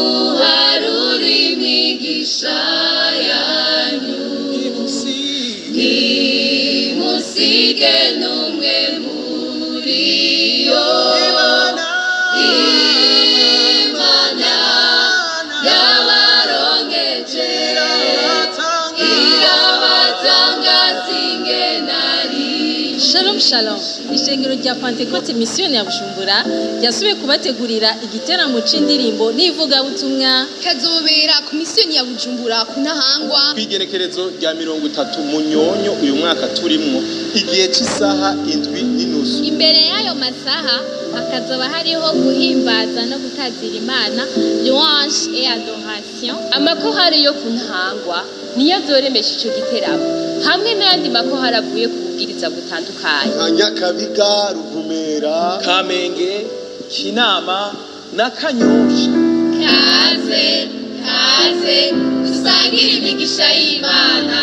Muharure imigisha yanyu, ntimusige n'umwe muri yo. Imana yabaronkeje irabatangaza ingenari. Shalom shalom! Ishengero rya Pantekote Misiyoni ya Bujumbura ryasubiye kubategurira igiteramo c'indirimbo n'ivugabutumwa. Kazobera ku Misiyoni ya Bujumbura ku Ntahangwa. Kw'igenekerezo rya 30 Munyonyo uyu mwaka turimwo, igihe cy'isaha 7:30. Imbere y'ayo masaha hakazoba hariho guhimbaza no gutazira Imana, louange et adoration. Amakorali yo ku Ntahangwa niyo azoremesha ico giteramo hamwe n'ayandi makorali avuye ku bubwiriza butandukanye. Nka Nyakabiga, Ruvumera, Kamenge, Kinama na Kanyosha. Kaze, kaze dusangire imigisha y'Imana.